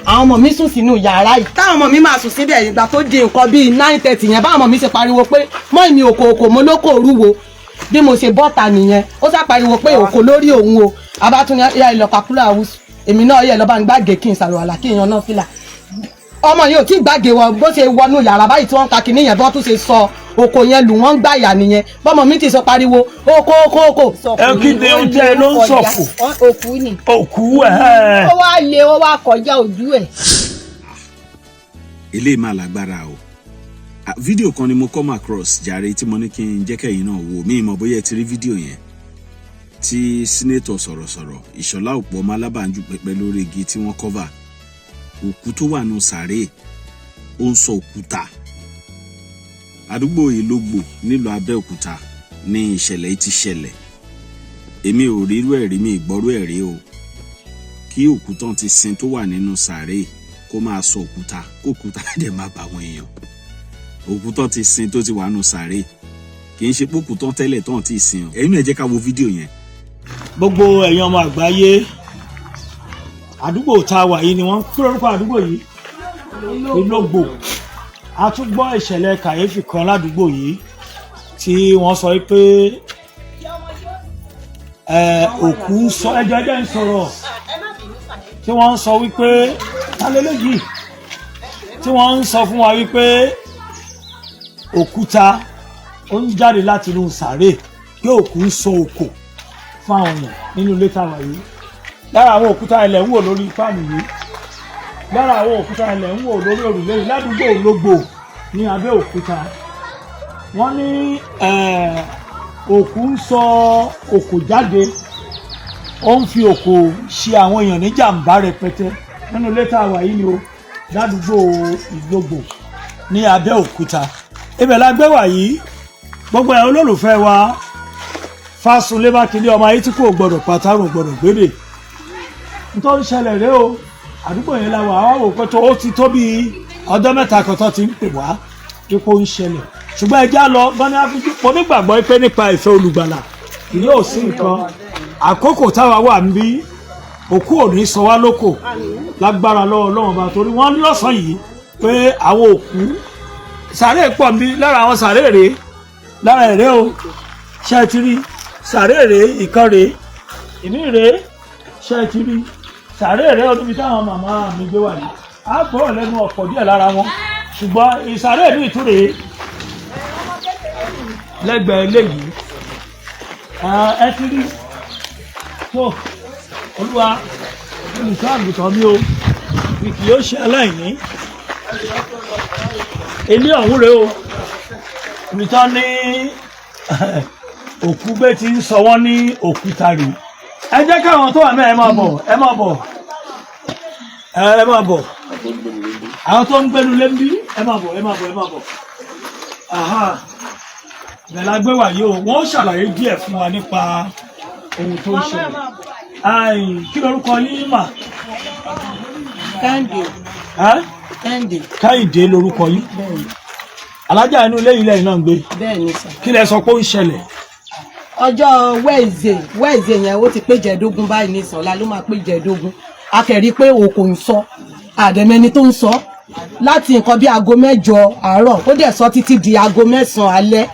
Àwọn ọmọ mi sùn sínú yàrá yìí. Táwọn ọmọ mi máa sùn síbẹ̀, ìgbà tó di nǹkan bíi 9:30 yẹn, báwọn ọmọ mi ṣe pariwo pé mọ́ mi òkò òkò mo lóko òrúwo. Bí mo ṣe bọ́ta nìyẹn, ó sá pariwo pé òkò lórí òun o. Abátúni ya ìlọkàkúrò àwùsù, èmi náà yẹ lọ́ba ń gbàgé kí n sàrò kí n yan náà fìlà. Ọmọ yìí ò tí ì gbàgé wọ, bó ṣe wọnú yàrá báyìí tí wọ́n ń ka kinní yẹn, bí wọ́n tún ṣe sọ oko yẹn lù wọ́n ń gbàyà nìyẹn. Bọ́mọ mi ti sọ pariwo oko oko oko. Ẹ kí ni ohun tẹ́ ẹ ló ń sọ̀kò? Òkú ni. Òkú ẹ̀. Ó wá lé, ó wá kọjá ojú ẹ̀. Eléyìí máa lágbára o. Ah, fídíò kan ni mo come across jàre tí mo ní kí n jẹ́ kẹ́yìn náà wò mí mọ̀ bóyá ẹ ti rí fídíò yẹn tí senator sọ̀rọ̀sọ̀rọ̀ Ìṣọ̀lá Òpó ọmọ alábàájú pẹpẹ lórí igi tí wọ́n cover òkú tó wà nù sàréè, ó ń sọ òkúta. Àdúgbò Ìlógbò nílùú Abẹ́òkúta ní ìṣẹ̀lẹ̀ yìí ti ṣẹlẹ̀. Èmi ò rírú ẹ̀rí mi ìgbọ́rú ẹ̀rí o, kí òkú tán ti sin tó wà nínú sàréè kó máa sọ òkúta, kó òkúta dẹ̀ máa bá àwọn èèyàn. Òkú tán ti sin tó ti wà nínú sàréè, kì í ṣe pé òkú tán tẹ́lẹ̀ tán ti sin o. Ẹ̀yin náà, ẹ jẹ́ ká wo fídíò yẹn. Gbogbo ẹ̀yin ọmọ àgbáyé, àdúgbò tá a wà yìí ni wọ́n kí lórúkọ àdúgbò yìí? Ìlógbò. A tún gbọ́ ìṣẹ̀lẹ̀ kàyéfì kan ládùúgbò yìí tí wọ́n sọ pé òkú ń sọ ẹjọ́ ẹjọ́ ń sọ̀rọ̀, tí wọ́n ń sọ wípé tálélẹ́yìí, tí wọ́n ń sọ fún wa wípé òkúta ó ń jáde láti inú sàréè, pé òkú ń sọ òkò fún àwọn èèyàn nínú ilé táwa yìí. Lára àwọn òkúta ilẹ̀ ń wò lórí fáànù yìí, lára àwọn òkúta ilẹ̀ ń wò lórí òrùlé yìí ládùúgbò Òlógbò ní Abẹ́òkúta. Wọ́n ní òkú ń sọ òkò jáde, ó ń fi òkò ṣe àwọn èèyàn ní jàǹbá rẹpẹtẹ nínú ilé táwa yìí ni o, ládùúgbò Ìlógbò ní Abẹ́òkúta. Ibẹ̀ la gbé wà yìí. Gbogbo ẹ̀ olólùfẹ́ wa, Fásunlé Mákindé, ọmọ ayé tí kò gbọdọ̀ pàtàrùn gbọdọ̀ gbédè, nítorí ṣẹlẹ̀ rẹ o. Àdúgbò yẹn la wà á wò pé tó ó ti tó bí ọjọ́ 3 kan tó ti ń pè wá ipò ń ṣẹlẹ̀, ṣùgbọ́n ẹja lọ gani àfijú. Mo nígbàgbọ́ pé nípa ìfẹ́ olùgbàlà kì yóò sí nǹkan. Àkókò táwa wà ń bí, òkú ò ní sọ wá lóko lágbára lọ́wọ́ Ọlọ́run ọba, torí wọ́n lọ́sàn-án yìí pé àwọn òkú sàárè pọ̀ ń bí. Lára àwọn sàárè rèé, lára ẹ̀rẹ́ o. Ṣé ẹ ti rí sàárè rèé? Ìkan rèé, ìmí rèé. Ṣé ẹ ti rí sàárè rèé? Ọdún bíi táwọn màmá mi gbé wà yìí, á gbọ́rọ̀ lẹ́nu ọ̀pọ̀ díẹ̀ lára wọn, ṣùgbọ́n ìsàárè mi ìtú rèé lẹ́gbẹ̀ẹ́ eléyìí. Ẹ ti rí tó. Olúwa olùṣọ́ àgùntàn mi o, mi kì yóò ṣe aláìní. Ilé ọ̀hún rèé o, ibi tán ní òkú gbé ti ń sọ wọ́n ní òkúta rèé. Ẹ jẹ́ káwọn tó wà mẹ́, ẹ máa bọ̀, ẹ máa bọ̀, ẹ máa bọ̀. Àwọn tó ń gbénu lé ń bí, ẹ máa bọ̀, ẹ máa bọ̀, ẹ máa bọ̀. Aha, bẹ́ẹ̀ la gbé wà yìí o. Wọ́n ṣàlàyé díẹ̀ fún wa nípa ohun tó ń ṣẹlẹ̀. Ai, kí lorúkọ yín mà? Kẹ́hìndé. Ẹ́? Kẹ́hìndé. Kẹ́hìndé lorúkọ yín? Bẹ́ẹ̀ni. Alájà, inú ilé yìí lẹ́yìn náà ń gbé? Bẹ́ẹ̀ni sà. Kí lẹ sọ pé ó ń ṣẹlẹ̀? Ọjọ́ Wednesday, Wednesday yẹn, ó ti pé jẹ̀ẹ́dógún báyìí ní ìsọ̀lá ló máa pé jẹ̀ẹ́dógún. A kẹ̀rí pé òkò ń sọ, àdẹ̀mẹni tó ń sọ láti nǹkan bí aago 8 àárọ̀, ó dẹ̀ sọ títí di aago 9 alẹ́.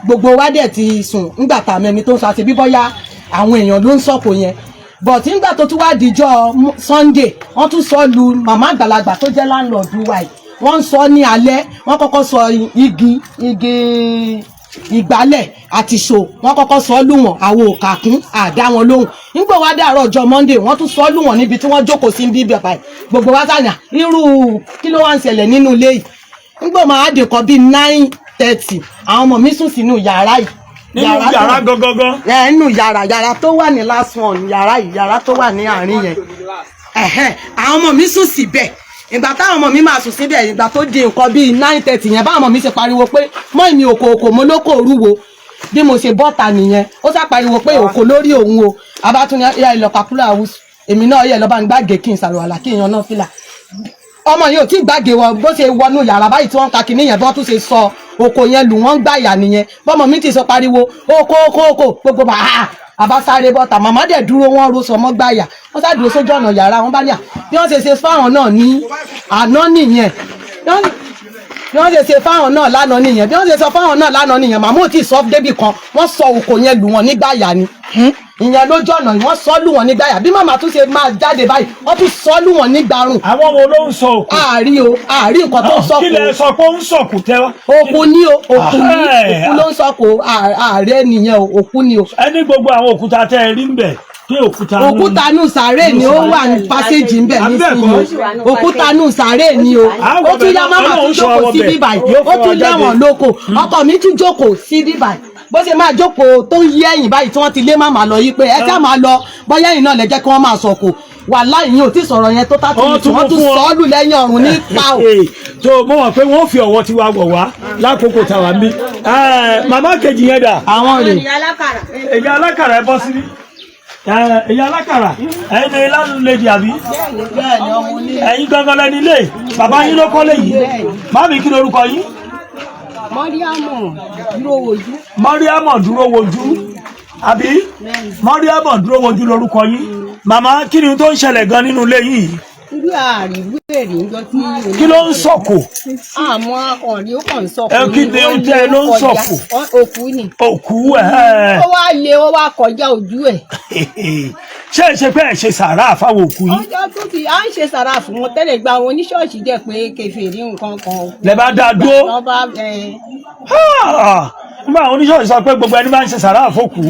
Gbogbo wa dẹ̀ ti sùn ńgbà tá a mẹni tó ń sọ, àti bí bọ́yá àwọn èèyàn ló ń sọ̀kò yẹn. But nígbà tó tún wá dijọ́ Sunday, wọ́n tún sọ lu màmá àgbàlagbà tó jẹ́ landlord wa yìí. Wọ́n ń sọ ní alẹ́, wọ́n kọ́kọ́ sọ igi ìgbálẹ̀ àti ṣò, wọ́n kọ́kọ́ sọ lù wọ́n. Àwọn òkàkún àdá wọn lóhùn. Nígbà wá dàárọ̀ ọjọ́ Monday, wọ́n tún sọ lù wọ́n níbi tí wọ́n jókòó sí bíbí báyìí. Gbogbo wa sànà, irú kí ló wá ń ṣẹlẹ̀ nínú ilé yìí? Nígbà máa dé kan bíi 9:30, àwọn ọmọ mi sùn sínú yàrá yìí. Nínú yàrá gangan? Ẹ, nínú yàrá tó wà ní last one, yàrá yìí, yàrá tó wà ní àárín yẹn. Ẹ̀hẹ́n, àwọn ọmọ mi sùn síbẹ̀. Ìgbà táwọn ọmọ mi máa sùn síbẹ̀, ìgbà tó di nǹkan bíi 9:30 yẹn, báwọn ọmọ mi ṣe pariwo pé mọ́ mi òkò òkò mo lóko òrúwo. Bí mo ṣe bọ́ta nìyẹn, ó sá pariwo pé òkò lórí òun o. Abátúni ya ìlọkàkúrò àwùsù, èmi náà yẹ lọ́ba ń gbàgé kí n sàrò kí n yan náà fìlà. Ọmọ yìí ò tí ì gbàgé wọ, bó ṣe wọnú yàrá báyìí tí wọ́n ń ka kinní yẹn, bí wọ́n tún ṣe sọ oko yẹn lù wọ́n ń gbàyà nìyẹn. Bọ́mọ mi ti sọ pariwo oko oko oko, gbogbo bá a àbá sáré bọ́ta. Màmá dẹ̀ dúró, wọ́n ro sọmọ́ gbàyà. Wọ́n sá dúró sójú ọ̀nà yàrá wọn bá ní à bí wọ́n ṣe ṣe fáwọn náà ní àná nìyẹn, bí wọ́n ṣe ṣe fáwọn náà lánàá nìyẹn, bí wọ́n ṣe sọ fáwọn náà lánàá nìyẹn. Màmá ò tí ì sọ débì kan, wọ́n sọ òkò yẹn lù wọ́n nígbà yà ni. Ìyẹn lójú ọ̀nà, wọ́n sọ lù wọ́n nígbà yà. Bí màmá tún ṣe máa jáde báyìí, wọ́n tún sọ lù wọ́n nígbàrún. Àwọn wo ló ń sọ òkú? Àárí o, àárí nǹkan tó ń sọ Kí lẹ kò. sọ pé ó ń sọ̀kù tẹ́wá? Òkú ni o, òkú ni. Ah, Òkú ló ń sọ kò, ààrẹ nìyẹn o, òkú ni o. Ẹni gbogbo àwọn òkúta tẹ́ ẹ rí ń bẹ̀ pé òkúta Òkúta nù sàárè ni, ó wà ní pàṣẹjì ń bẹ̀ nísìnyí o. Òkúta nù sàárè ni o. Ó tún yá, máma tún jókòó sí bíbà yìí, ó tún lẹ́wọ̀n lóko. Ọkọ mi tún jókòó sí bíbà yìí, bó ṣe máa jókòó tó ń yí ẹ̀yìn báyìí tí wọ́n ti lé màmá lọ yìí pé ẹ ṣáà máa lọ, bóyá ẹ̀yìn náà lẹ jẹ́ kí wọ́n máa sọ̀kò. Wàláhì, yín ò tí sọ̀rọ̀ yẹn tó tá Wọ́n tún wọ́n tún fún wọn. sọ ọ́ lù lẹ́yìn ọ̀run ní pa o. Tó mọ̀ wọ́n pé wọ́n fi ọ̀wọ́ tiwa wọ̀ wá lákòókò táwa ń bí. Màmá kejì yẹn dà? Àwọn rè. Èyí alákàrà, ẹ bọ́ síbí. Èyí alákàrà, ẹ̀yin ni lálùlẹ̀dì àbí? Ẹ̀yin gangan lẹni ilé bàbá yín ló kọ́lé yìí. Màmí, kí lorúkọ yín? Mọ́ríàmù dúró wojú. Mọ́ríàmọ̀ dúró wojú àbí? Mọ́ríàmọ̀ dúró wojú lorúkọ yín. Màmá, kí ni tó ń ṣẹlẹ̀ gan nínú ilé yìí? Irú àríwú èrè ń jọ tí. Kí ló ń sọ̀kò? Àmọ́ ọ̀rí ó kàn ń sọ̀kò. Ẹ, kí ni ó jẹ́ ló ń sọ̀kò? Òkú ni. Òkú ẹ̀? Ó wá le, ó wá kọjá ojú ẹ̀. Ṣé ẹ ṣe pé ẹ ṣe sàárà fáwọn òkú yín? Ọjọ́ tó ti à ń ṣe sàrà fún wọn tẹ́lẹ̀, gba àwọn oníṣọ́ọ̀ṣì jẹ́ pé kèfèrí nǹkan kan. Lẹ bá dá dúró. Wọ́n bá ẹ. Ah! Nígbà àwọn oníṣọ́ọ̀ṣì sọ pé gbogbo ẹni bá ń ṣe sàárà fókù,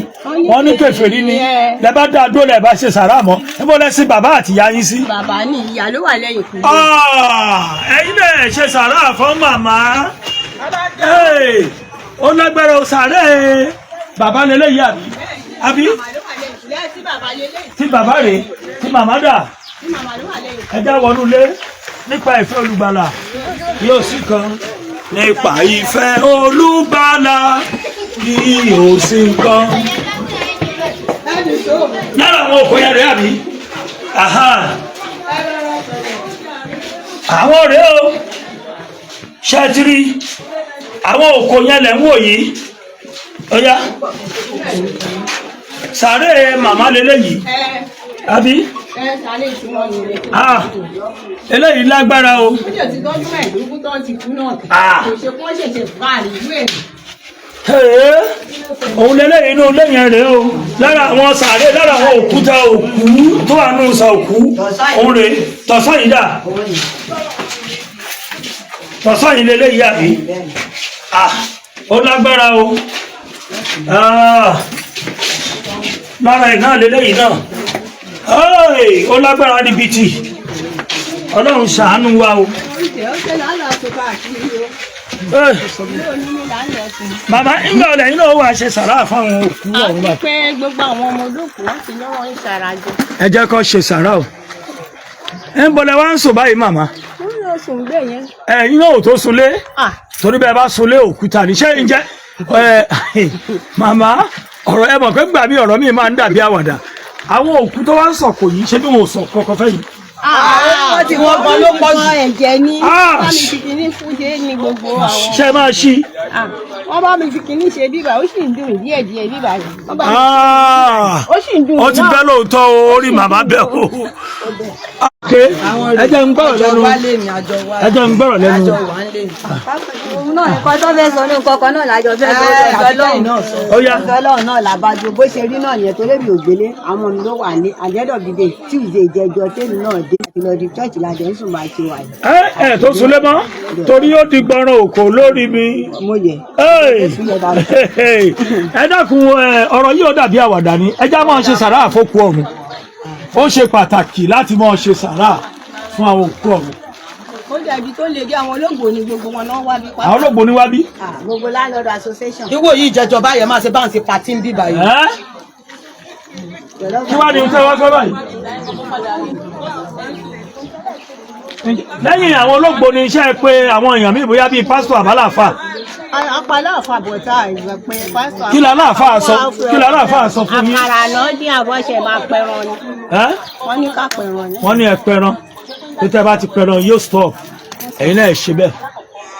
wọ́n ní kèfèrí ni, lẹ bá dá dúró, lẹ bá ṣe sàárà mọ́. Níbo lẹ sin bàbá àti ìyá yín sí? Bàbá ní ìyá ló wà lẹ́yìn kú. Ah! Ẹ̀yin náà ṣe sàárà fún màmá. Hey! Ó lágbára o. Sàárè bàbá lélẹ́yìí àbí? Àbí tí bàbá rèé, tí màmá dà? Ẹ já wọnú ilé. Nípa ìfẹ́ olùgbàlà yóò sì kan, nípa ìfẹ́ olùgbàlà yóò sì kan. Lára àwọn òkú yẹn rèé àbí? Aha. Àwọn rèé o. Ṣẹ́tìrì àwọn òkú yẹn lẹ̀ ń wò yìí. Ó yá, sàárè màmá lélẹ́yìí àbí? Ẹ sáré ìtumọ̀ nìyẹn. Ah, eléyìí lágbára o. Ó jẹ́ ti tọ́jú 15 tó ti kú náà. Ah. Kò ṣe kí wọ́n ṣẹ̀ṣẹ̀ bá àríwú ẹ̀. Ee, òun lélẹ́yìn inú ilé yẹn rèé o. Lára àwọn sàárè, lára àwọn òkúta òkú tó wà nù sa òkú, òun rèé. Tọ̀sán yìí dà? Tọ̀sán yìí lélẹ́yìí àbí? Ah, ó lágbára o. Ah, lára ẹ̀ náà lélẹ́yìí náà. Hey, ó lágbára níbi tí Ọlọ́run ṣàánú wa o. Ó jẹ́ ó jẹ́ lálọ́ àti káàkiri o. Hey, Ilé onílé là ń lọ sí. màmá, ńgbà ọ̀lẹ́ yìí náà wà ṣe sàrà fáwọn òkú ọ̀run Àti bàbá? pé gbogbo àwọn ọmọ olókùú wọn ti ní wọn ń ṣarajọ. Ẹ jẹ́ kó ṣe sàrà o. Ẹ ń bọ̀lẹ̀ wá ń sùn báyìí, màmá? Wọ́n lọ sùn bẹ́ẹ̀ yẹn. Ẹ̀yin náà ò tó sunlé? Ah. Torí bẹ́ẹ̀ bá sunlé, òkúta ní. Ṣé ń jẹ́ ẹ màmá, ọ̀rọ̀ ẹ mọ̀ pé gbà mí, ọ̀rọ̀ mi máa ń dàbí àwàdà. Àwọn òkú tó wá ń sọ̀kò yìí, ṣé bí wọn ò sọ kọ́kọ́ fẹ́ yìí? Wọ́n ti wọ́n gan ló pọ̀ jù. Ẹ̀jẹ̀ ní. Ah. Wọ́n bá mi fi kinní fún ṣe ní gbogbo àwọn. Ṣé máa ṣí? Ah, wọ́n bá mi fi kinní ṣe bíbà, ó sì ń dùn díẹ̀ díẹ̀ bíbà yìí. Wọ́n bá mi- Ah! Ó sì ń dùn Ó ti náà. bẹ́ lóòótọ́ o, orí màmá bẹ́ o. Ẹ jẹ́ ń gbọ́rọ̀ Àjọ lẹ́nu. wa lè ní àjọ wa. Ẹ jẹ́ ń gbọ́rọ̀ lẹ́nu. Àjọ wa ń lè ní. Òun náà nǹkan tó fẹ́ sọ ní nǹkan kan náà lájọ fẹ́ sọ. Ẹ, Ọjọ́ àti lọ́hùn kẹ́yìn náà sọ. Ó yá. Ọjọ́ lọ́hùn náà làbájọ bó ṣe rí náà nìyẹn, torí mi ò gbélé, àwọn mi ló wà ní àjẹ́dọ̀bìdè Tuesday ìjẹjọ tèmi náà dé àti lọ di church ládẹ́ ń sùn bá ṣe wà yìí. Ẹ ẹ tó sunlé mọ́ torí ó di gbọ́ràn òkò lórí mi. Mo yẹ. Hey! Ẹ dákun ẹ, ọ̀rọ̀ yìí ó dàbí àwàdà ni. Ẹ já máa ṣe sàrà àfọkù ọ̀run. Ó ṣe pàtàkì láti máa ṣe sàrà fún àwọn òkú ọ̀run. Ó dàbí tó lè dé àwọn olóògbò ní gbogbo wọn náà wá bí pátá. Àwọn olóògbé ní wá bí. Gbogbo landlord association. Ìwọ yìí jẹjọ báyẹn máa ṣe bá ń ṣe pàtí ń bí báyìí. Ẹ́? Kí wàá ní tẹ́ wá fẹ́ báyìí? Lẹ́yìn àwọn olóògbé ní iṣẹ́ pé àwọn èèyàn míì, bóyá bíi pásítọ̀ àbálàfà? Apaláàfà bọ̀tá ìgbà pé pásítọ̀. Kí làlàáfà sọ? Kí làlàáfà sọ fún yín? Àkàrà náà dín àbọ̀ṣẹ̀ máa pẹran ni. Ẹ́? Wọ́n ní ká pẹran ni. Wọ́n ní ẹ pẹran, tó tẹ́ bá ti pẹran yóò stop. Ẹ̀yin náà ẹ ṣe bẹ́ẹ̀.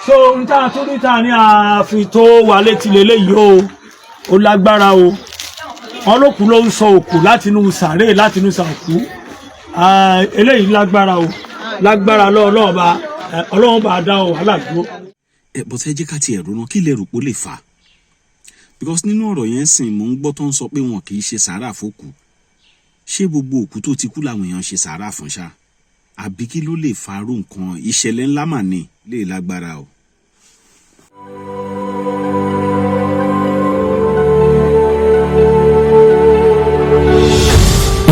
So n ta tó ní ta ní àfi tó wà létí lélẹ́yìí o. Ó lágbára o. Wọn lókun ló ń sọ òkú láti inú sàárè, láti inú sàòkú. Ah, eléyìí lágbára o, lágbára lọ́wọ́ bá Ọlọ́run bá dá o wàhálà dúró. Ẹ bọ́tẹ́, jẹ́ ká tiẹ̀ ronú, kí lè rò pé ó lè fà á? Because nínú ọ̀rọ̀ yẹn sìn, mò ń gbọ́ tó ń sọ pé wọn kì í ṣe sàárà fókù. Ṣé gbogbo òkú tó ti kú làwọn èèyàn ṣe sàárà fún ṣá, àbí kí ló lè farú nǹkan? Ìṣẹ̀lẹ̀ ńlá mà ní lè lágbára o.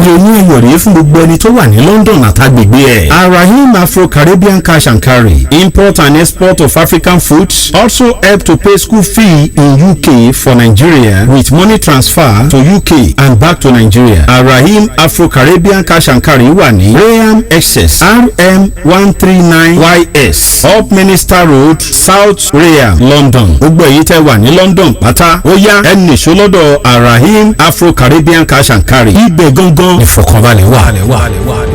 Ìròyìn ayọ̀ rèé fún gbogbo ẹni tó wà ní London àtàgbègbè ẹ̀. Arahim Afro-Caribbean Cash and Carry, import and export of African foods, also help to pay school fee in UK for Nigeria with money transfer to UK and back to Nigeria. Arahim Afro-Caribbean Cash and Carry wà ní Rainham, Essex, RM139 YS, Upminster Road, South Rainham, London. Gbogbo èyí tẹ́ wà ní London pátá, ó yá, ẹ nìṣó lọ́dọ̀ Arahim Afro-Caribbean Cash and Carry. Ibẹ̀ gangan ìfọ̀kànbalẹ̀ wà.